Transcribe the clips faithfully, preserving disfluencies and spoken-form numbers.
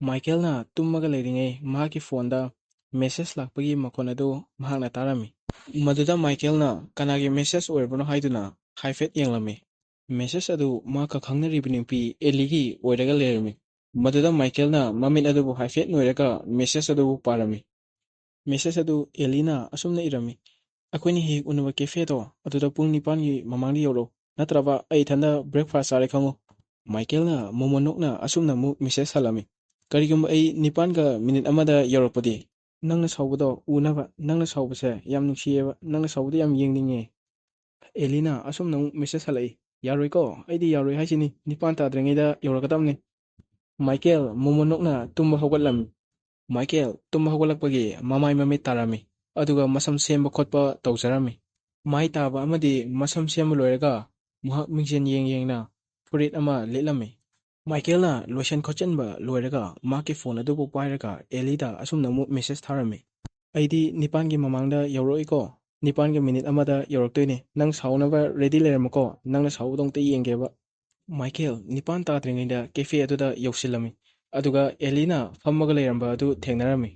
ꯃꯥꯏꯀꯦꯜꯅ ꯇꯨꯝꯃꯒ ꯂꯩꯔꯤꯉꯩ ꯃꯍꯥꯛꯀꯤ ꯐꯣꯟꯗ ꯃꯦꯁꯦꯖ ꯂꯥꯛꯄꯒꯤ ꯃꯈꯣꯟ ꯑꯗꯨ ꯃꯍꯥꯛꯅ ꯇꯥꯔꯝꯃꯤ꯫ ꯃꯗꯨꯗ ꯃꯥꯏꯀꯦꯜꯅ ꯀꯅꯥꯒꯤ ꯃꯦꯁꯦꯖ ꯑꯣꯏꯔꯕꯅꯣ ꯍꯥꯏꯗꯨꯅ ꯍꯥꯏꯐꯦꯠ ꯌꯦꯡꯂꯝꯃꯤ꯫ ꯃꯦꯁꯦꯖ ꯑꯗꯨ ꯃꯍꯥꯛꯀ ꯈꯪꯅꯔꯤꯕ ꯅꯨꯄꯤ ꯑꯦꯂꯤꯒꯤ ꯑꯣꯏꯔꯒ ꯂꯩꯔꯝꯃꯤ꯫ ꯃꯗꯨꯗ ꯃꯥꯏꯀꯦꯜꯅ ꯃꯃꯤꯠ ꯑꯗꯨꯕꯨ ꯍꯥꯏꯐꯦꯠ ꯅꯣꯏꯔꯒ ꯃꯦꯁꯦꯖ ꯑꯗꯨꯕꯨ ꯄꯥꯔꯝꯃꯤ꯫ ꯃꯦꯁꯦꯖ ꯑꯗꯨ ꯑꯦꯂꯤꯅ ꯑꯁꯨꯝꯅ ꯏꯔꯝꯃꯤ: "ꯑꯩꯈꯣꯏꯅ ꯍꯦꯛ ꯎꯅꯕ ꯀꯦꯐꯦꯗꯣ ꯑꯗꯨꯗ ꯄꯨꯡ ꯅꯤꯄꯥꯟꯒꯤ ꯃꯃꯥꯡꯗ ꯌꯧꯔꯛꯎ, ꯅꯠꯇ꯭ꯔꯕ ꯑꯩ ꯏꯊꯟꯗ ꯕ꯭ꯔꯦꯛꯐꯥꯁ ꯆꯥꯔꯦ ꯈꯪꯉꯨ꯫" ꯃꯥꯏꯀꯦꯜꯅ ꯃꯣꯃꯣꯟ ꯅꯣꯛꯅ ꯑꯁꯨꯝꯅ ꯑꯃꯨꯛ ꯃꯦꯁꯦꯖ ꯍꯜꯂꯝꯃꯤ: "ꯀꯔꯤꯒꯨꯝꯕ ꯑꯩ ꯅꯤꯄꯥꯟꯒ ꯃꯤꯅꯤꯠ ꯑꯃꯗ ꯌꯧꯔꯛꯄꯗꯤ? ꯅꯪꯅ ꯁꯥꯎꯕꯗꯣ ꯎꯅꯕ, ꯅꯪꯅ ꯁꯥꯎꯕꯁꯦ ꯌꯥꯝ ꯅꯨꯡꯁꯤꯌꯦꯕ, ꯅꯪꯅ ꯁꯥꯎꯕꯗꯣ ꯌꯥꯝ ꯌꯦꯡꯅꯤꯡꯉꯦ꯫" ꯑꯦꯂꯤꯅ ꯑꯁꯨꯝꯅ ꯑꯃꯨꯛ ꯃꯦꯁꯦꯖ ꯍꯜꯂꯛꯏ: "ꯌꯥꯔꯣꯏꯀꯣ, ꯑꯩꯗꯤ ꯌꯥꯔꯣꯏ ꯍꯥꯏꯁꯤꯅꯤ, ꯅꯤꯄꯥꯟ ꯇꯥꯗ꯭ꯔꯤꯉꯩꯗ ꯌꯧꯔꯛꯀꯗꯕꯅꯤ꯫" ꯃꯥꯏꯀꯦꯜ ꯃꯣꯃꯣꯟ ꯅꯣꯛꯅ ꯇꯨꯝꯕ ꯍꯧꯒꯠꯂꯝꯃꯤ꯫ ꯃꯥꯏꯀꯦꯜ ꯇꯨꯝꯕ ꯍꯧꯒꯠꯂꯛꯄꯒꯤ ꯃꯃꯥꯏ ꯃꯃꯤꯠ ꯇꯥꯔꯝꯃꯤ, ꯑꯗꯨꯒ ꯃꯁꯝ ꯁꯦꯝꯕ ꯈꯣꯠꯄ ꯇꯧꯖꯔꯝꯃꯤ꯫ ꯃꯥꯏ ꯇꯥꯕ ꯑꯃꯗꯤ ꯃꯁꯝ ꯁꯦꯝꯕ ꯂꯣꯏꯔꯒ ꯃꯍꯥꯛ ꯃꯤꯡꯖꯦꯜ ꯌꯦꯡ ꯌꯦꯡꯅ ꯐꯨꯔꯤꯠ ꯑꯃ ꯂꯤꯠꯂꯝꯃꯤ꯫ ꯃꯥꯏꯀꯦꯜꯅ ꯂꯣꯏꯁꯟ ꯈꯣꯠꯆꯟꯕ ꯂꯣꯏꯔꯒ ꯃꯍꯥꯛꯀꯤ ꯐꯣꯟ ꯑꯗꯨꯕꯨ ꯄꯥꯏꯔꯒ ꯑꯦꯂꯤꯗ ꯑꯁꯨꯝꯅ ꯑꯃꯨꯛ ꯃꯦꯁꯦꯖ ꯊꯥꯔꯝꯃꯤ: "ꯑꯩꯗꯤ ꯅꯤꯄꯥꯟꯒꯤ ꯃꯃꯥꯡꯗ ꯌꯧꯔꯛꯏꯀꯣ, ꯅꯤꯄꯥꯟꯒ ꯃꯤꯅꯤꯠ ꯑꯃꯗ ꯌꯧꯔꯛꯇꯣꯏꯅꯦ, ꯅꯪ ꯁꯥꯎꯅꯕ ꯔꯦꯗꯤ ꯂꯩꯔꯝꯃꯨꯀꯣ, ꯅꯪꯅ ꯁꯥꯎꯕꯗꯣ ꯑꯝꯇ ꯌꯦꯡꯒꯦꯕ꯫" ꯃꯥꯏꯀꯦꯜ ꯅꯤꯄꯥꯟ ꯇꯥꯗ꯭ꯔꯤꯉꯩꯗ ꯀꯦꯐꯦ ꯑꯗꯨꯗ ꯌꯧꯁꯤꯜꯂꯝꯃꯤ, ꯑꯗꯨꯒ ꯑꯦꯂꯤꯅ ꯐꯝꯃꯒ ꯂꯩꯔꯝꯕ ꯑꯗꯨ ꯊꯦꯡꯅꯔꯝꯃꯤ꯫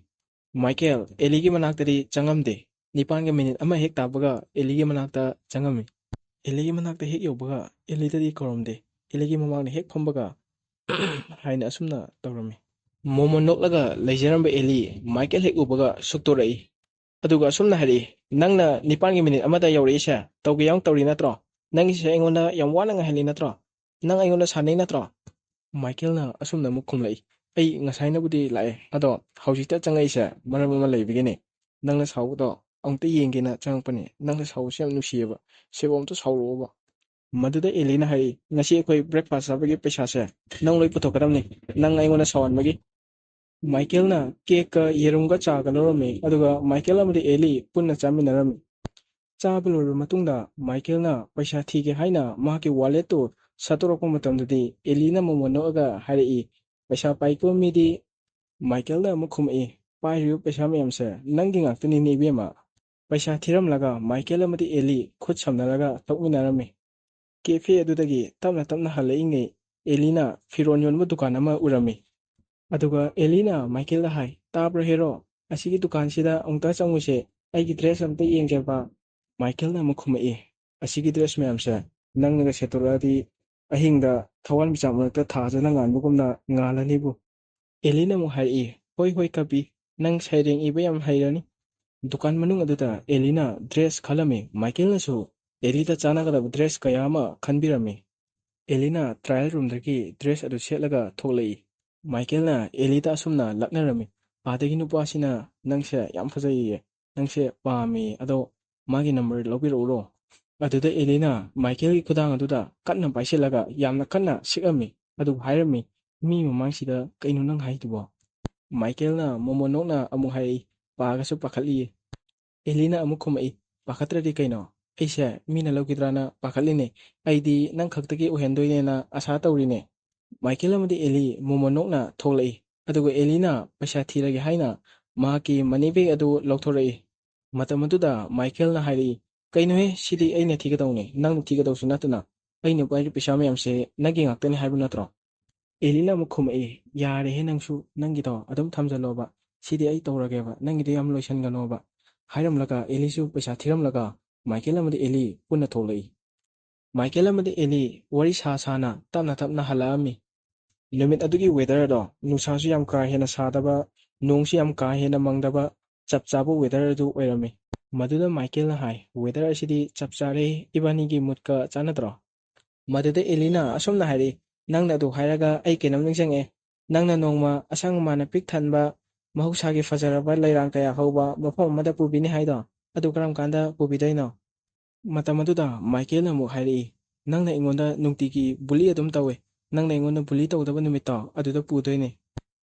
ꯃꯥꯏꯀꯦꯜ ꯑꯦꯂꯤꯒꯤ ꯃꯅꯥꯛꯇꯗꯤ ꯆꯪꯉꯝꯗꯦ꯫ ꯅꯤꯄꯥꯟꯒ ꯃꯤꯅꯤꯠ ꯑꯃ ꯍꯦꯛ ꯇꯥꯕꯒ ꯑꯦꯂꯤꯒꯤ ꯃꯅꯥꯛꯇ ꯆꯪꯉꯝꯃꯤ꯫ ꯑꯦꯂꯤꯒꯤ ꯃꯅꯥꯛꯇ ꯍꯦꯛ ꯌꯧꯕꯒ ꯑꯦꯂꯤꯗꯗꯤ ꯀꯧꯔꯝꯗꯦ꯫ ꯑꯦꯂꯤꯒꯤ ꯃꯃꯥꯡꯗ ꯍꯦꯛ ꯐꯝꯕꯒ ꯍꯥꯏꯅ ꯑꯁꯨꯝꯅ ꯇꯧꯔꯝꯃꯤ꯫ ꯃꯣꯃꯣꯟ ꯅꯣꯛꯂꯒ ꯂꯩꯖꯔꯝꯕ ꯑꯦꯂꯤ ꯃꯥꯏꯀꯦꯜ ꯍꯦꯛ ꯎꯕꯒ ꯁꯨꯛꯇꯣꯔꯛꯏ꯫ ꯑꯗꯨꯒ ꯑꯁꯨꯝꯅ ꯍꯥꯏꯔꯛꯏ: "ꯅꯪꯅ ꯅꯤꯄꯥꯟꯒꯤ ꯃꯤꯅꯤꯠ ꯑꯃꯗ ꯌꯧꯔꯛꯏꯁꯦ ꯇꯧꯒꯦ ꯌꯥꯎꯅ ꯇꯧꯔꯤ ꯅꯠꯇ꯭ꯔꯣ? ꯅꯪꯒꯤꯁꯦ ꯑꯩꯉꯣꯟꯗ ꯌꯥꯝ ꯋꯥꯅ ꯉꯥꯏꯍꯜꯂꯤ ꯅꯠꯇ꯭ꯔꯣ? ꯅꯪ ꯑꯩꯉꯣꯟꯗ ꯁꯥꯟꯅꯩ ꯅꯠꯇ꯭ꯔꯣ?" ꯃꯥꯏꯀꯦꯜꯅ ꯑꯁꯨꯝꯅ ꯑꯃꯨꯛ ꯈꯨꯝꯂꯛꯏ: "ꯑꯩ ꯉꯁꯥꯏꯅꯕꯨꯗꯤ ꯂꯥꯛꯑꯦ, ꯑꯗꯣ ꯍꯧꯖꯤꯛꯇ ꯆꯪꯉꯛꯏꯁꯦ ꯃꯔꯝ ꯑꯃ ꯂꯩꯕꯒꯤꯅꯤ꯫ ꯅꯪꯅ ꯁꯥꯎꯕꯗꯣ ꯑꯃꯨꯛꯇ ꯌꯦꯡꯒꯦꯅ ꯆꯪꯉꯛꯄꯅꯤ꯫ ꯅꯪꯅ ꯁꯥꯎꯕꯁꯦ ꯌꯥꯝ ꯅꯨꯡꯁꯤꯌꯦꯕ꯫ ꯁꯤꯕꯨ ꯑꯝꯇ ꯁꯥꯎꯔꯛꯑꯣꯕ꯫" ꯃꯗꯨꯗ ꯑꯦꯂꯤꯅ ꯍꯥꯏꯔꯛꯏ: "ꯉꯁꯤ ꯑꯩꯈꯣꯏ ꯕ꯭ꯔꯦꯛꯐꯥꯁ ꯆꯥꯕꯒꯤ ꯄꯩꯁꯥꯁꯦ ꯅꯪ ꯂꯣꯏ ꯄꯨꯊꯣꯛꯀꯗꯕꯅꯤ, ꯅꯪ ꯑꯩꯉꯣꯟꯗ ꯁꯥꯎꯍꯟꯕꯒꯤ꯫" ꯃꯥꯏꯀꯦꯜꯅ ꯀꯦꯛꯀ ꯌꯦꯔꯨꯝꯒ ꯆꯥꯒ ꯂꯧꯔꯝꯃꯤ, ꯑꯗꯨꯒ ꯃꯥꯏꯀꯦꯜ ꯑꯃꯗꯤ ꯑꯦꯂꯤ ꯄꯨꯟꯅ ꯆꯥꯃꯤꯟꯅꯔꯝꯃꯤ꯫ ꯆꯥꯕ ꯂꯣꯏꯔꯕ ꯃꯇꯨꯡꯗ ꯃꯥꯏꯀꯦꯜꯅ ꯄꯩꯁꯥ ꯊꯤꯒꯦ ꯍꯥꯏꯅ ꯃꯍꯥꯛꯀꯤ ꯋꯥꯂꯦꯠꯇꯨ ꯁꯠꯇꯣꯔꯛꯄ ꯃꯇꯝꯗꯗꯤ ꯑꯦꯂꯤꯅ ꯃꯃꯣꯟ ꯅꯣꯛꯑꯒ ꯍꯥꯏꯔꯛꯏ: "ꯄꯩꯁꯥ ꯄꯥꯏꯀꯣ ꯃꯤꯗꯤ꯫" ꯃꯥꯏꯀꯦꯜꯅ ꯑꯃꯨꯛ ꯈꯨꯝꯃꯛꯏ: "ꯄꯥꯏꯔꯤꯕ ꯄꯩꯁꯥ ꯃꯌꯥꯝꯁꯦ ꯅꯪꯒꯤ ꯉꯥꯛꯇꯅꯤꯅꯦ ꯏꯕꯦꯝꯃ꯫ ꯄꯩꯁꯥ ꯊꯤꯔꯝꯂꯒ ꯃꯥꯏꯀꯦꯜ ꯑꯃꯗꯤ ꯑꯦꯂꯤ ꯈꯨꯠ ꯁꯝꯅꯔꯒ ꯊꯣꯛꯃꯤꯟꯅꯔꯝꯃꯤ꯫ ꯀꯦꯐꯦ ꯑꯗꯨꯗꯒꯤ ꯇꯞꯅ ꯇꯞꯅ ꯍꯜꯂꯛꯏꯉꯩ ꯑꯦꯂꯤꯅ ꯐꯤꯔꯣꯜ ꯌꯣꯟꯕ ꯗꯨꯀꯥꯟ ꯑꯃ ꯎꯔꯝꯃꯤ꯫ ꯑꯗꯨꯒ ꯑꯦꯂꯤꯅ ꯃꯥꯏꯀꯦꯜꯗ ꯍꯥꯏ, "ꯇꯥꯕ꯭ꯔꯣ ꯍꯦꯔꯣ? ꯑꯁꯤꯒꯤ ꯗꯨꯀꯥꯟꯁꯤꯗ ꯑꯃꯨꯛꯇ ꯆꯪꯉꯨꯁꯦ, ꯑꯩꯒꯤ ꯗ꯭ꯔꯦꯁ ꯑꯝꯇ ꯌꯦꯡꯖꯕ꯫" ꯃꯥꯏꯀꯦꯜꯅ ꯑꯃꯨꯛ ꯈꯨꯝꯃꯛꯏ, "ꯑꯁꯤꯒꯤ ꯗ꯭ꯔꯦꯁ ꯃꯌꯥꯝꯁꯦ ꯅꯪꯅꯒ ꯁꯦꯠꯇꯣꯔꯛꯑꯗꯤ ꯑꯍꯤꯡꯗ ꯊꯋꯥꯟꯃꯤꯆꯥꯛ ꯃꯔꯛꯇ ꯊꯥꯖꯅ ꯉꯥꯟꯕꯒꯨꯝꯅ ꯉꯥꯜꯂꯅꯤꯕꯨ꯫" ꯑꯦꯂꯤꯅ ꯑꯃꯨꯛ ꯍꯥꯏꯔꯛꯏ, "ꯍꯣꯏ ꯍꯣꯏ ꯀꯕꯤ, ꯅꯪ ꯁꯩꯔꯦꯡ ꯏꯕ ꯌꯥꯝ ꯍꯩꯔꯅꯤ꯫" ꯗꯨꯀꯥꯟ ꯃꯅꯨꯡ ꯑꯗꯨꯗ ꯑꯦꯂꯤꯅ ꯗ꯭ꯔꯦꯁ ꯈꯜꯂꯝꯃꯤ꯫ ꯃꯥꯏꯀꯦꯜꯅꯁꯨ ꯑꯦꯂꯤꯗ ꯆꯥꯟꯅꯒꯗꯕ ꯗ꯭ꯔꯦꯁ ꯀꯌꯥ ꯑꯃ ꯈꯟꯕꯤꯔꯝꯃꯤ꯫ ꯑꯦꯂꯤꯅ ꯇ꯭ꯔꯥꯌꯦꯜ ꯔꯨꯝꯗꯒꯤ ꯗ꯭ꯔꯦꯁ ꯑꯗꯨ ꯁꯦꯠꯂꯒ ꯊꯣꯛꯂꯛꯏ꯫ ꯃꯥꯏꯀꯦꯜꯅ ꯑꯦꯂꯤꯗ ꯑꯁꯨꯝꯅ ꯂꯛꯅꯔꯝꯃꯤ, "ꯑꯥꯗꯒꯤ ꯅꯨꯄꯥꯁꯤꯅ ꯅꯪꯁꯦ ꯌꯥꯝ ꯐꯖꯩꯌꯦ, ꯅꯪꯁꯦ ꯄꯥꯝꯃꯤ, ꯑꯗꯣ ꯃꯥꯒꯤ ꯅꯝꯕꯔ ꯂꯧꯕꯤꯔꯛꯎꯔꯣ?" ꯑꯗꯨꯗ ꯑꯦꯂꯤꯅ ꯃꯥꯏꯀꯦꯜꯒꯤ ꯈꯨꯗꯥꯡ ꯑꯗꯨꯗ ꯀꯟꯅ ꯄꯥꯏꯁꯤꯜꯂꯒ ꯌꯥꯝꯅ ꯀꯟꯅ ꯁꯤꯛꯑꯝꯃꯤ꯫ ꯑꯗꯨꯒ ꯍꯥꯏꯔꯝꯃꯤ, "ꯃꯤ ꯃꯃꯥꯡꯁꯤꯗ ꯀꯩꯅꯣ ꯅꯪ ꯍꯥꯏꯗꯨꯕꯣ?" ꯃꯥꯏꯀꯦꯜꯅ ꯃꯣꯃꯣꯟ ꯅꯣꯛꯅ ꯑꯃꯨꯛ ꯍꯥꯏꯔꯛꯏ, ꯄꯥꯒꯁꯨ ꯄꯥꯈꯠꯂꯤꯌꯦ꯫ ꯑꯦꯂꯤꯅ ꯑꯃꯨꯛ ꯈꯨꯝꯃꯛꯏ, "ꯄꯥꯈꯠꯇ꯭ꯔꯗꯤ ꯀꯩꯅꯣ? ꯑꯩꯁꯦ ꯃꯤꯅ ꯂꯧꯈꯤꯗ꯭ꯔꯥꯅ ꯄꯥꯈꯠꯂꯤꯅꯦ꯫ ꯑꯩꯗꯤ ꯅꯪ ꯈꯛꯇꯒꯤ ꯑꯣꯏꯍꯟꯗꯣꯏꯅꯦꯅ ꯑꯁꯥ ꯇꯧꯔꯤꯅꯦ꯫" ꯃꯥꯏꯀꯦꯜ ꯑꯃꯗꯤ ꯑꯦꯂꯤ ꯃꯣꯃꯣꯟ ꯅꯣꯛꯅ ꯊꯣꯛꯂꯛꯏ꯫ ꯑꯗꯨꯒ ꯑꯦꯂꯤꯅ ꯄꯩꯁꯥ ꯊꯤꯔꯒꯦ ꯍꯥꯏꯅ ꯃꯍꯥꯛꯀꯤ ꯃꯅꯤ ꯕꯦꯒ ꯑꯗꯨ ꯂꯧꯊꯣꯔꯛꯏ꯫ ꯃꯇꯝ ꯑꯗꯨꯗ ꯃꯥꯏꯀꯦꯜꯅ ꯍꯥꯏꯔꯛꯏ, "ꯀꯩꯅꯣꯍꯦ, ꯁꯤꯗꯤ ꯑꯩꯅ ꯊꯤꯒꯗꯧꯅꯦ, ꯅꯪꯅ ꯊꯤꯒꯗꯧꯁꯨ ꯅꯠꯇꯅ꯫ ꯑꯩꯅ ꯄꯥꯏꯔꯤ ꯄꯩꯁꯥ ꯃꯌꯥꯝꯁꯦ ꯅꯪꯒꯤ ꯉꯥꯛꯇꯅꯤ ꯍꯥꯏꯕ ꯅꯠꯇ꯭ꯔꯣ?" ꯑꯦꯂꯤꯅ ꯑꯃꯨꯛ ꯈꯨꯝꯃꯛꯏ, "ꯌꯥꯔꯦꯍꯦ ꯅꯪꯁꯨ, ꯅꯪꯒꯤꯗꯣ ꯑꯗꯨꯝ ꯊꯝꯖꯜꯂꯣꯕ, ꯁꯤꯗꯤ ꯑꯩ ꯇꯧꯔꯒꯦꯕ, ꯅꯪꯒꯤꯗꯣ ꯌꯥꯝ ꯂꯣꯏꯁꯟꯒꯅꯣꯕ꯫" ꯍꯥꯏꯔꯝꯂꯒ ꯑꯦꯂꯤꯁꯨ ꯄꯩꯁꯥ ꯊꯤꯔꯝꯂꯒ ꯃꯥꯏꯀꯦꯜ ꯑꯃꯗꯤ ꯑꯦꯂꯤ ꯄꯨꯟꯅ ꯊꯣꯛꯂꯛꯏ꯫ ꯃꯥꯏꯀꯦꯜ ꯑꯃꯗꯤ ꯑꯦꯂꯤ ꯋꯥꯔꯤ ꯁꯥ ꯁꯥꯅ ꯇꯞꯅ ꯇꯞꯅ ꯍꯜꯂꯛꯑꯝꯃꯤ꯫ ꯅꯨꯃꯤꯠ ꯑꯗꯨꯒꯤ ꯋꯦꯗꯔꯗꯣ ꯅꯨꯡꯁꯥꯁꯨ ꯌꯥꯝ ꯀꯥ ꯍꯦꯟꯅ ꯁꯥꯗꯕ, ꯅꯣꯡꯁꯨ ꯌꯥꯝ ꯀꯥ ꯍꯦꯟꯅ ꯃꯪꯗꯕ, ꯆꯞ ꯆꯥꯕ ꯋꯦꯗꯔ ꯑꯗꯨ ꯑꯣꯏꯔꯝꯃꯤ꯫ ꯃꯗꯨꯗ ꯃꯥꯏꯀꯦꯜꯅ ꯍꯥꯏ, "ꯋꯦꯗꯔ ꯑꯁꯤꯗꯤ ꯆꯞ ꯆꯥꯔꯦ, ꯏꯕꯥꯅꯤꯒꯤ ꯃꯨꯠꯀ ꯆꯥꯟꯅꯗ꯭ꯔꯣ?" ꯃꯗꯨꯗ ꯑꯦꯂꯤꯅ ꯑꯁꯨꯝꯅ ꯍꯥꯏꯔꯛꯏ, "ꯅꯪꯅ ꯑꯗꯨ ꯍꯥꯏꯔꯒ ꯑꯩ ꯀꯩꯅꯣꯝ ꯅꯤꯡꯁꯤꯡꯉꯛꯑꯦ꯫ ꯅꯪꯅ ꯅꯣꯡꯃ ꯑꯁꯪ ꯑꯃꯥꯟ ꯄꯤꯛ ꯊꯟꯕ, ꯃꯍꯧꯁꯥꯒꯤ ꯐꯖꯔꯕ ꯂꯩꯔꯥꯡ ꯀꯌꯥ ꯍꯧꯕ ꯃꯐꯝ ꯑꯃꯗ ꯄꯨꯕꯤꯅꯤ ꯍꯥꯏꯗꯣ, ꯑꯗꯨ ꯀꯔꯝ ꯀꯥꯟꯗ ꯄꯨꯕꯤꯗꯣꯏꯅꯣ?" ꯃꯇꯝ ꯑꯗꯨꯗ ꯃꯥꯏꯀꯦꯜꯅ ꯑꯃꯨꯛ ꯍꯥꯏꯔꯛꯏ, "ꯅꯪꯅ ꯑꯩꯉꯣꯟꯗ ꯅꯨꯡꯇꯤꯒꯤ ꯕꯨꯂꯤ ꯑꯗꯨꯝ ꯇꯧꯋꯦ꯫ ꯅꯪꯅ ꯑꯩꯉꯣꯟꯗ ꯕꯨꯂꯤ ꯇꯧꯗꯕ ꯅꯨꯃꯤꯠꯇꯣ ꯑꯗꯨꯗ ꯄꯨꯗꯣꯏꯅꯦ꯫"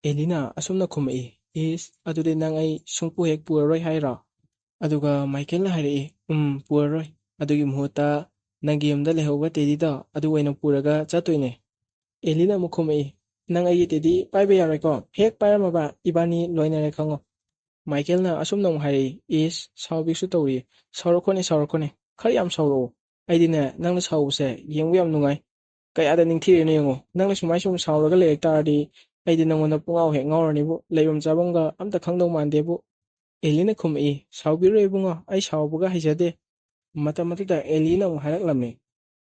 ꯑꯦꯂꯤꯅ ꯑꯁꯨꯝꯅ ꯈꯨꯝꯃꯛꯏ, "ꯏꯁ, ꯑꯗꯨꯗꯤ ꯅꯪ ꯑꯩ ꯁꯨꯡꯄꯨ ꯍꯦꯛ ꯄꯨꯔꯔꯣꯏ ꯍꯥꯏꯔꯣ?" ꯑꯗꯨꯒ ꯃꯥꯏꯀꯦꯜꯅ ꯍꯥꯏꯔꯛꯏ, "ꯎꯝ, ꯄꯨꯔꯔꯣꯏ꯫ ꯑꯗꯨꯒꯤ ꯃꯍꯨꯠꯇ ꯅꯪꯒꯤ ꯌꯨꯝꯗ ꯂꯩꯍꯧꯕ ꯇꯦꯗꯤꯗꯣ ꯑꯗꯨ ꯑꯣꯏꯅ ꯄꯨꯔꯒ ꯆꯠꯇꯣꯏꯅꯦ꯫" ꯑꯦꯂꯤꯅ ꯑꯃꯨꯛ ꯈꯨꯝꯃꯛꯏ, "ꯅꯪ ꯑꯩꯒꯤ ꯇꯦꯗꯤ ꯄꯥꯏꯕ ꯌꯥꯔꯣꯏꯀꯣ? ꯍꯦꯛ ꯄꯥꯏꯔꯝꯃꯕ ꯏꯕꯥꯅꯤ ꯂꯣꯏꯅꯔꯦ ꯈꯪꯉꯣ꯫" ꯃꯥꯏꯀꯦꯜꯅ ꯑꯁꯨꯝꯅ ꯑꯃꯨꯛ ꯍꯥꯏꯔꯛꯏ, "ꯏꯁ, ꯁꯥꯎꯕꯤꯁꯨ ꯇꯧꯔꯤ꯫ ꯁꯥꯎꯔꯛꯈꯣꯅꯦ, ꯁꯥꯎꯔꯛꯈꯣꯅꯦ꯫ ꯈꯔ ꯌꯥꯝ ꯁꯥꯎꯔꯛꯑꯣ꯫ ꯑꯩꯗꯤꯅꯦ, ꯅꯪꯅ ꯁꯥꯎꯕꯁꯦ ꯌꯦꯡꯕ ꯌꯥꯝ ꯅꯨꯡꯉꯥꯏ꯫ ꯀꯌꯥꯗ ꯅꯤꯡꯊꯤꯔꯤꯅꯣ ꯌꯦꯡꯉꯣ꯫ ꯅꯪꯅ ꯁꯨꯃꯥꯏ ꯁꯨꯝ ꯁꯥꯎꯔꯒ ꯂꯩꯔꯛ ꯇꯥꯔꯗꯤ ꯑꯩꯗꯤ ꯅꯪꯉꯣꯟꯗ ꯄꯨꯡꯉꯥꯎ ꯍꯦꯛ ꯉꯥꯎꯔꯅꯤꯕꯨ, ꯂꯩꯐꯝ ꯆꯥꯐꯝꯒ ꯑꯝꯇ ꯈꯪꯗꯧ ꯃꯥꯟꯗꯦꯕꯨ꯫ ꯑꯦꯂꯤꯅ ꯈꯨꯝꯃꯛꯏ, "ꯁꯥꯎꯕꯤꯔꯣꯏ ꯏꯕꯨꯡꯉꯣ, ꯑꯩ ꯁꯥꯎꯕꯒ ꯍꯩꯖꯗꯦ"꯫ ꯃꯇꯝ ꯑꯗꯨꯗ ꯑꯦꯂꯤꯅ ꯑꯃꯨꯛ ꯍꯥꯏꯔꯛꯂꯝꯃꯤ,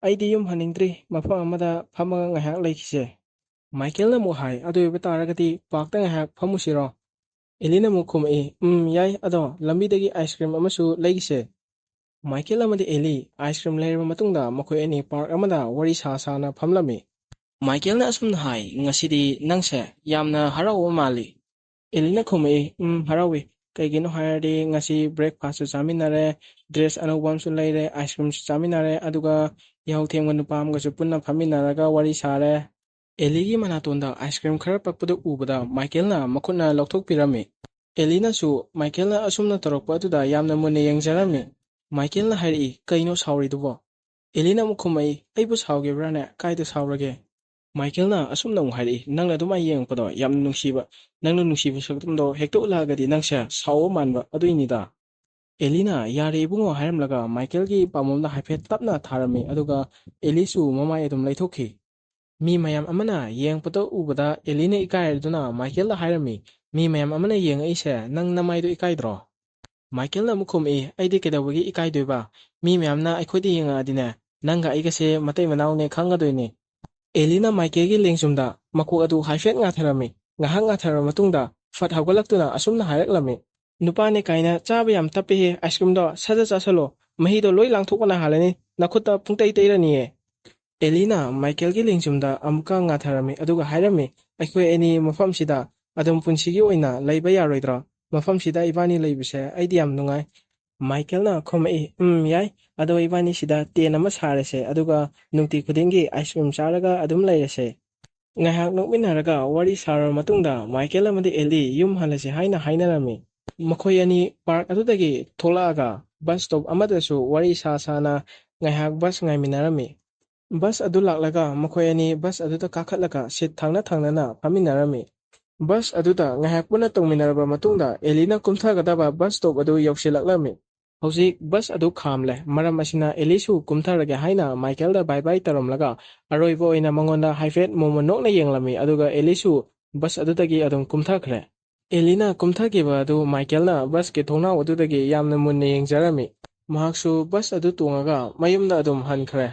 "ꯑꯩꯗꯤ ꯌꯨꯝ ꯍꯟꯅꯤꯡꯗ꯭ꯔꯤ, ꯃꯐꯝ ꯑꯃꯗ ꯐꯝꯃꯒ ꯉꯥꯏꯍꯥꯛ ꯂꯩꯈꯤꯁꯦ"꯫ ꯃꯥꯏꯀꯦꯜꯅ ꯑꯃꯨꯛ ꯍꯥꯏ, "ꯑꯗꯨ ꯑꯣꯏꯕ ꯇꯥꯔꯒꯗꯤ ꯄꯥꯔꯛꯇ ꯉꯥꯏꯍꯥꯛ ꯐꯝꯃꯨꯁꯤꯔꯣ?" ꯑꯦꯂꯤꯅ ꯑꯃꯨꯛ ꯈꯨꯝꯃꯛꯏ, "ꯎꯝ, ꯌꯥꯏ, ꯑꯗꯣ ꯂꯝꯕꯤꯗꯒꯤ ꯑꯥꯏꯁ ꯀ꯭ꯔꯤꯝ ꯑꯃꯁꯨ ꯂꯩꯈꯤꯁꯦ"꯫ ꯃꯥꯏꯀꯦꯜ ꯑꯃꯗꯤ ꯑꯦꯂꯤ ꯑꯥꯏꯁ ꯀ꯭ꯔꯤꯝ ꯂꯩꯔꯕ ꯃꯇꯨꯡꯗ ꯃꯈꯣꯏ ꯑꯅꯤ ꯄꯥꯔꯛ ꯑꯃꯗ ꯋꯥꯔꯤ ꯁꯥ ꯁꯥꯅ ꯐꯝꯂꯝꯃꯤ꯫ ꯃꯥꯏꯀꯦꯜꯅ ꯑꯁꯨꯝꯅ ꯍꯥꯏ, "ꯉꯁꯤꯗꯤ ꯅꯪꯁꯦ ꯌꯥꯝꯅ ꯍꯔꯥꯎꯕ ꯃꯥꯜꯂꯤ"꯫ ꯑꯦꯂꯤꯅ ꯈꯨꯝꯃꯛꯏ, "ꯎꯝ, ꯍꯔꯥꯎꯏ꯫ ꯀꯩꯒꯤꯅꯣ ꯍꯥꯏꯔꯗꯤ ꯉꯁꯤ ꯕ꯭ꯔꯦꯛꯐꯥꯁꯁꯨ ꯆꯥꯃꯤꯟꯅꯔꯦ, ꯗ꯭ꯔꯦꯁ ꯑꯅꯧꯕ ꯑꯃꯁꯨ ꯂꯩꯔꯦ, ꯑꯥꯏꯁ ꯀ꯭ꯔꯤꯝꯁꯨ ꯆꯥꯃꯤꯟꯅꯔꯦ, ꯑꯗꯨꯒ ꯌꯥꯍꯧ ꯊꯦꯡꯕ ꯅꯨꯄꯥ ꯑꯃꯒꯁꯨ ꯄꯨꯟꯅ ꯐꯝꯃꯤꯟꯅꯔꯒ ꯋꯥꯔꯤ ꯁꯥꯔꯦ"꯫ ꯑꯦꯂꯤꯒꯤ ꯃꯅꯥꯇꯣꯟꯗ ꯑꯥꯏꯁ ꯀ꯭ꯔꯤꯝ ꯈꯔ ꯄꯛꯄꯗꯨ ꯎꯕꯗ ꯃꯥꯏꯀꯦꯜꯅ ꯃꯈꯨꯠꯅ ꯂꯧꯊꯣꯛꯄꯤꯔꯝꯃꯤ꯫ ꯑꯦꯂꯤꯅꯁꯨ ꯃꯥꯏꯀꯦꯜꯅ ꯑꯁꯨꯝꯅ ꯇꯧꯔꯛꯄ ꯑꯗꯨꯗ ꯌꯥꯝꯅ ꯃꯨꯟꯅ ꯌꯦꯡꯖꯔꯝꯃꯤ꯫ ꯃꯥꯏꯀꯦꯜꯅ ꯍꯥꯏꯔꯛꯏ, "ꯀꯩꯅꯣ ꯁꯥꯎꯔꯤꯗꯨꯕꯣ?" ꯑꯦꯂꯤꯅ ꯑꯃꯨꯛ ꯈꯨꯝꯃꯛꯏ, "ꯑꯩꯕꯨ ꯁꯥꯎꯒꯦꯕ꯭ꯔꯥꯅꯦ? ꯀꯥꯏꯗ ꯁꯥꯎꯔꯒꯦ?" ꯃꯥꯏꯀꯦꯜꯅ ꯑꯁꯨꯝꯅ ꯑꯃꯨꯛ ꯍꯥꯏꯔꯛꯏ, "ꯅꯪꯅ ꯑꯗꯨꯃꯥꯏꯅ ꯌꯦꯡꯉꯛꯄꯗꯣ ꯌꯥꯝꯅ ꯅꯨꯡꯁꯤꯕ, ꯅꯪꯅ ꯅꯨꯡꯁꯤꯕ ꯁꯛꯇꯝꯗꯣ ꯍꯦꯛꯇ ꯎꯠꯂꯛꯑꯒꯗꯤ ꯅꯪꯁꯦ ꯁꯥꯎꯕ ꯃꯥꯟꯕ, ꯑꯗꯨꯏꯅꯤꯗ"꯫ ꯑꯦꯂꯤꯅ "ꯌꯥꯔꯦ ꯏꯕꯨꯡꯉꯣ" ꯍꯥꯏꯔꯝꯂꯒ ꯃꯥꯏꯀꯦꯜꯒꯤ ꯄꯥꯝꯕꯣꯝꯗ ꯍꯥꯏꯐꯦꯠ ꯇꯞꯅ ꯊꯥꯔꯝꯃꯤ, ꯑꯗꯨꯒ ꯑꯦꯂꯤꯁꯨ ꯃꯃꯥꯏ ꯑꯗꯨꯝ ꯂꯩꯊꯣꯛꯈꯤ꯫ ꯃꯤ ꯃꯌꯥꯝ ꯑꯃꯅ ꯌꯦꯡꯉꯛꯄꯗ ꯎꯕꯗ ꯑꯦꯂꯤꯅ ꯏꯀꯥꯏꯔꯗꯨꯅ ꯃꯥꯏꯀꯦꯜꯗ ꯍꯥꯏꯔꯝꯃꯤ, "ꯃꯤ ꯃꯌꯥꯝ ꯑꯃꯅ ꯌꯦꯡꯉꯛꯏꯁꯦ ꯅꯪ ꯅꯃꯥꯏꯗꯣ ꯏꯀꯥꯏꯗ꯭ꯔꯣ?" ꯃꯥꯏꯀꯦꯜꯅ ꯑꯃꯨꯛ ꯈꯨꯝꯃꯛꯏ, "ꯑꯩꯗꯤ ꯀꯩꯗꯧꯕꯒꯤ ꯏꯀꯥꯏꯗꯣꯏꯕ? ꯃꯤ ꯃꯌꯥꯝꯅ ꯑꯩꯈꯣꯏꯗ ꯌꯦꯡꯉꯛꯑꯗꯤꯅꯦ, ꯅꯪꯒ ꯑꯩꯒꯁꯦ ꯃꯇꯩ ꯃꯅꯥꯎꯅꯦ ꯈꯪꯉꯗꯣꯏꯅꯤ"꯫ ꯑꯦꯂꯤꯅ ꯃꯥꯏꯀꯦꯜꯒꯤ ꯂꯦꯡꯖꯨꯝꯗ ꯃꯀꯣꯛ ꯑꯗꯨ ꯍꯥꯏꯐꯦꯠ ꯉꯥꯊꯔꯝꯃꯤ꯫ ꯉꯥꯏꯍꯥꯛ ꯉꯥꯊꯔꯕ ꯃꯇꯨꯡꯗ ꯐꯠ ꯍꯧꯒꯠꯂꯛꯇꯨꯅ ꯑꯁꯨꯝꯅ ꯍꯥꯏꯔꯛꯂꯝꯃꯤ, "ꯅꯨꯄꯥꯅꯦ ꯀꯥꯏꯅ ꯆꯥꯕ ꯌꯥꯝ ꯇꯞꯄꯦꯍꯦ, ꯑꯥꯏꯁ ꯀ꯭ꯔꯤꯝꯗꯣ ꯁꯠ ꯁꯠ ꯆꯥꯁꯜꯂꯣ, ꯃꯍꯤꯗꯣ ꯂꯣꯏ ꯂꯥꯡꯊꯣꯛꯄꯅ ꯍꯥꯜꯂꯅꯤ, ꯅꯈꯨꯠꯇ ꯄꯨꯡꯇꯩ ꯇꯩꯔꯅꯤꯌꯦ"꯫ ꯑꯦꯂꯤꯅ ꯃꯥꯏꯀꯦꯜꯒꯤ ꯂꯦꯡꯖꯨꯝꯗ ꯑꯃꯨꯛꯀ ꯉꯥꯊꯔꯝꯃꯤ, ꯑꯗꯨꯒ ꯍꯥꯏꯔꯝꯃꯤ, "ꯑꯩꯈꯣꯏ ꯑꯅꯤ ꯃꯐꯝꯁꯤꯗ ꯑꯗꯨꯝ ꯄꯨꯟꯁꯤꯒꯤ ꯑꯣꯏꯅ ꯂꯩꯕ ꯌꯥꯔꯣꯏꯗ꯭ꯔꯣ? ꯃꯐꯝꯁꯤꯗ ꯏꯕꯥꯅꯤ ꯂꯩꯕꯁꯦ ꯑꯩꯗꯤ ꯌꯥꯝ ꯅꯨꯡꯉꯥꯏ"꯫ ꯃꯥꯏꯀꯦꯜꯅ ꯈꯨꯝꯃꯛꯏ, "ꯎꯝ, ꯌꯥꯏ꯫ ꯑꯗꯣ ꯏꯕꯥꯅꯤ ꯁꯤꯗ ꯇꯦꯟ ꯑꯃ ꯁꯥꯔꯁꯦ, ꯑꯗꯨꯒ ꯅꯨꯡꯇꯤ ꯈꯨꯗꯤꯡꯒꯤ ꯑꯥꯏꯁ ꯀ꯭ꯔꯤꯝ ꯆꯥꯔꯒ ꯑꯗꯨꯝ ꯂꯩꯔꯁꯦ"꯫ ꯉꯥꯏꯍꯥꯛ ꯅꯣꯛꯃꯤꯟꯅꯔꯒ ꯋꯥꯔꯤ ꯁꯥꯔꯕ ꯃꯇꯨꯡꯗ ꯃꯥꯏꯀꯦꯜ ꯑꯃꯗꯤ ꯑꯦꯂꯤ ꯌꯨꯝ ꯍꯜꯂꯁꯤ ꯍꯥꯏꯅ ꯍꯥꯏꯅꯔꯝꯃꯤ꯫ ꯃꯈꯣꯏ ꯑꯅꯤ ꯄꯥꯔꯛ ꯑꯗꯨꯗꯒꯤ ꯊꯣꯛꯂꯛꯑꯒ ꯕꯁ ꯁ꯭ꯇꯣꯞ ꯑꯃꯗꯁꯨ ꯋꯥꯔꯤ ꯁꯥ ꯁꯥꯅ ꯉꯥꯏꯍꯥꯛ ꯕꯁ ꯉꯥꯏꯃꯤꯟꯅꯔꯝꯃꯤ꯫ ꯕꯁ ꯑꯗꯨ ꯂꯥꯛꯂꯒ ꯃꯈꯣꯏ ꯑꯅꯤ ꯕꯁ ꯑꯗꯨꯗ ꯀꯥꯈꯠꯂꯒ ꯁꯤꯠ ꯊꯪꯅ ꯊꯪꯅꯅ ꯐꯝꯃꯤꯟꯅꯔꯝꯃꯤ꯫ ꯕꯁ ꯑꯗꯨꯗ ꯉꯥꯏꯍꯥꯛ ꯄꯨꯟꯅ ꯇꯣꯡꯃꯤꯟꯅꯔꯕ ꯃꯇꯨꯡꯗ ꯑꯦꯂꯤꯅ ꯀꯨꯝꯊꯒꯗꯕ ꯕꯁ ꯁ꯭ꯇꯣꯞ ꯑꯗꯨ ꯌꯧꯁꯤꯜꯂꯛꯂꯝꯃꯤ꯫ ꯍꯧꯖꯤꯛ ꯕꯁ ꯑꯗꯨ ꯈꯥꯝꯂꯦ꯫ ꯃꯔꯝ ꯑꯁꯤꯅ ꯑꯦꯂꯤꯁꯨ ꯀꯨꯝꯊꯔꯒꯦ ꯍꯥꯏꯅ ꯃꯥꯏꯀꯦꯜꯗ ꯕꯥꯏ ꯕꯥꯏ ꯇꯧꯔꯝꯂꯒ ꯑꯔꯣꯏꯕ ꯑꯣꯏꯅ ꯃꯉꯣꯟꯗ ꯍꯥꯏꯐꯦꯠ ꯃꯣꯃꯣꯟ ꯅꯣꯛꯅ ꯌꯦꯡꯂꯝꯃꯤ, ꯑꯗꯨꯒ ꯑꯦꯂꯤꯁꯨ ꯕꯁ ꯑꯗꯨꯗꯒꯤ ꯑꯗꯨꯝ ꯀꯨꯝꯊꯈ꯭ꯔꯦ꯫ ꯑꯦꯂꯤꯅ ꯀꯨꯝꯊꯈꯤꯕ ꯑꯗꯨ ꯃꯥꯏꯀꯦꯜꯅ ꯕꯁꯀꯤ ꯊꯣꯡꯅꯥꯎ ꯑꯗꯨꯗꯒꯤ ꯌꯥꯝꯅ ꯃꯨꯟꯅ ꯌꯦꯡꯖꯔꯝꯃꯤ꯫ ꯃꯍꯥꯛꯁꯨ ꯕꯁ ꯑꯗꯨ ꯇꯣꯡꯉꯒ ꯃꯌꯨꯝꯗ ꯑꯗꯨꯝ ꯍꯟꯈ꯭ꯔꯦ꯫